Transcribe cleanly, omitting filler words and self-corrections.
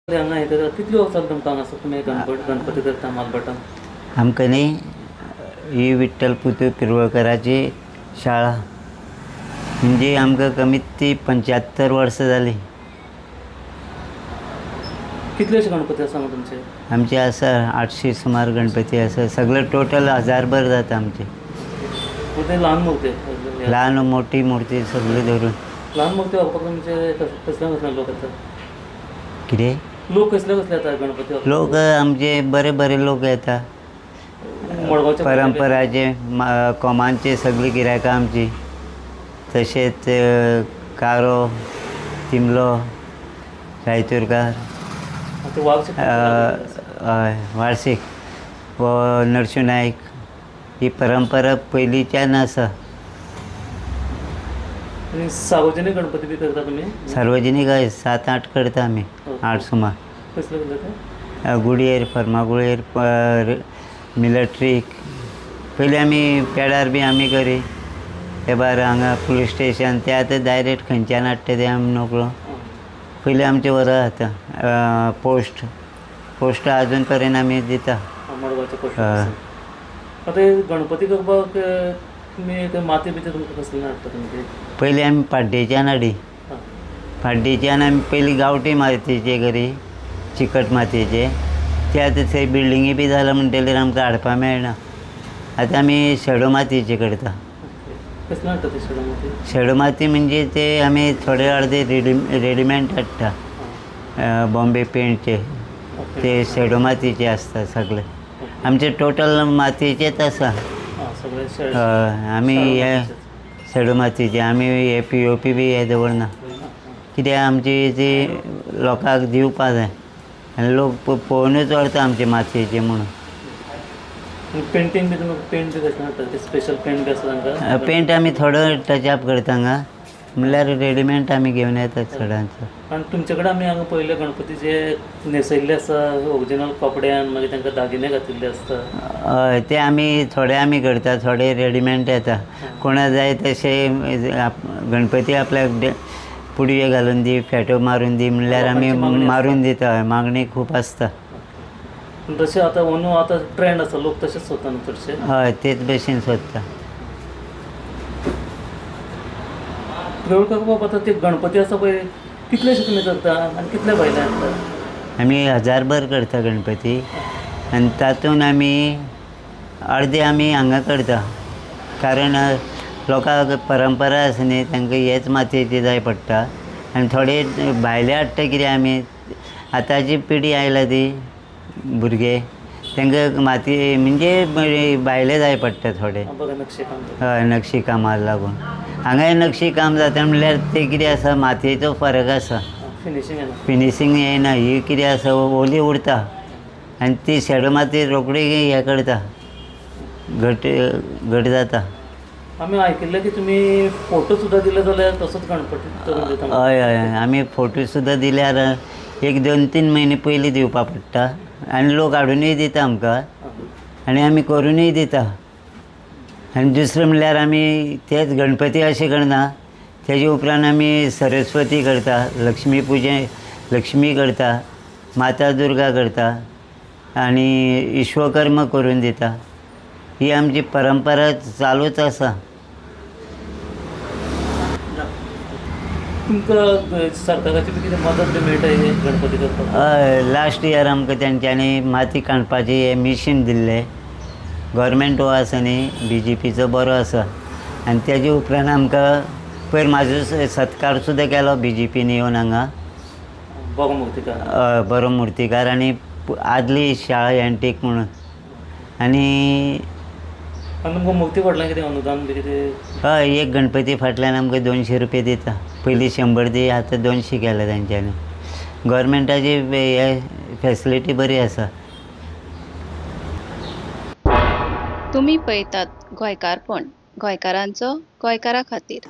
हांगा हें करता, कितले वर्सां जालीं तुमकां हांगासर तुमी गणपती करता मालभाटान? आमकां न्ही ही विठ्ठल पुतू पिरवळकराची शाळा म्हणजे आमकां कमीत ती 75 वर्सां जालीं. कितलेशे गणपती आसा हांगा तुमचे? आमचे आसा 800 सुमार गणपती आसा. सगळे टोटल 1000 जाता आमचे. ते ल्हान मूर्ती, ल्हान मोठी मूर्ती सगळे धरून. ल्हान मूर्ती व्हरपाक तुमचे कसले कसले लोक येतात? कितें लोक कसले कसले येतात गणपती? लोक आमचे बरे बरे लोक येता. परंपराचे कोमांचे सगळी गिरायकां आमची. तशेंच कारो, तिमलो, रायतुरकार, वार्षिक व नरशिंव नायक, ही परंपरा पयलींच्यान आसा. सार्वजनीक गणपती बी करता तुमी? सार्वजनीक हय 7-8 करता आमी. 8 सुमार. कसले कसले? गुडयेर, फर्मागुडयेर, मिलिट्रीक. पयलीं आमी पेडार बी आमी करी. ते भायर हांगा पुलीस स्टेशन ते आतां डायरेक्ट खंयच्यान हाडटा ते आमी नकळो. पयलीं आमचें वरा जाता. पोस्ट पोस्ट आजून पर्यंत आमी दिता. आतां गणपती करपाक तुमी माती बी तुमकां कसली हाडटा तुमी? पयलीं आमी पाड्डेच्यान हाडी. पाड्डेच्यान आमी पयलीं गांवठी मातयेचे करी, चिकट मातयेचे. ते आतां थंय बिल्डिंगी बी जाला म्हणटगीर आमकां हाडपाक मेळना. आतां आमी शेडो मातयेचे करता. कसले हाडटा ते शेडो माती? शेडो माती म्हणजे ते आमी थोडे अर्दे रेडिमेड हाडटा, बॉम्बे पेंटचे. ते शेडो मातयेचे आसता सगळे. आमचे टोटल मातयेचेच आसा. आमी हे शेडो मातयेचे आमी हे POP बी हे दवरना. कित्याक आमची ती लोकांक दिवपा जाय आनी लोक पळोवनूच व्हरता आमचे मातयेचे म्हणून. पेंटींग बी तुमी पेंट बी कशें हाडटा? स्पेशल पेंट बी आसा तांकां? पेंट आमी थोडो टचअप करता हांगा, म्हणल्यार रेडिमेड आमी घेवन येतात चडांचो. आनी तुमचे कडेन आमी हांगा पयले गणपती जे न्हेसयल्ले आसा ओरिजिनल कपड्यान, मागीर तांकां दागिने घातिल्ले आसता. हय, ते आमी थोडे आमी करता, थोडे रेडिमेड येता. कोणा जाय तशे गणपती आपल्याक पुडये घालून दी, फेटो मारून दी म्हणल्यार आमी मारून दिता. मागणी खूब आसता. तशें आतां अंदू आतां ट्रेंड आसा, लोक तशेंच सोदता न्हू चडशे? हय, तेच भशेन सोदता. प्रियोळकर बाब, आतां ते गणपती आसा पळय कितलेशे तुमी करता आनी कितले भायले हाडटा? आमी 1000 करता गणपती आनी तातूंत आमी अर्दे आमी हांगा करता. कारण लोकांक परंपरा आसा न्ही, तांकां हेच मातयेचे जाय पडटा. आनी थोडे भायले हाडटा. कितें आमी आतांची पिढी आयला ती भुरगे, तांकां मातये म्हणजे भायले जाय पडटा थोडे. हय, नक्षी कामाक लागून. हांगाय नक्षी काम जाता म्हणल्यार तें कितें आसा मातयेचो फरक आसा. फिनिशींग येना. ही कितें आसा ओली उरता आनी ती शेडो माती रोखडी हें करता, घट घट जाता. आमी आयकिल्लें की तुमी फोटो सुद्दां दिले जाल्यार तसोच गणपती करून दिता. हय हय, आमी फोटो सुद्दां दिल्यार 1, 2, 3 म्हयने पयलीं दिवपा पडटा. आनी लोक हाडुनूय दिता आमकां आनी आमी करुनूय दिता. आनी दुसरें म्हणल्यार आमी तेच गणपती अशें करना, तेजे उपरांत आमी सरस्वती करता, लक्ष्मी पुजे लक्ष्मी करता, माता दुर्गा करता आनी विश्वकर्म करून दिता. ही आमची परंपरा चालूच आसा. तुमकां सरकाराची बी कितें मदत बी मेळटा हे गणपती करपाक? हय, लास्ट इयर आमकां तेंच्यांनी माती कांडपाची हें मिशीन दिल्लें. गव्हर्मेंट हो आसा न्ही BJPचो बरो आसा. आनी तेजे उपरांत आमकां पयर म्हाजो सत्कार सुद्दां केलो BJPन येवन हांगा. बरो मुर्तीकार. हय, बरो मुर्तीकार आनी आदली शाळा एंटीक म्हणून. आनी तुमकां मुर्ती फाटल्यान कितें अनुदान बी कितें? हय, एक गणपती फाटल्यान आमकां 200 रुपया दिता. पयलीं 100 दी, आतां 200 केले तेंच्यांनी. गव्हर्मेंटाची हे फेसिलिटी बरी आसा. तुमी पळयतात गोंयकारपण, गोंयकारांचो गोंयकारा खातीर.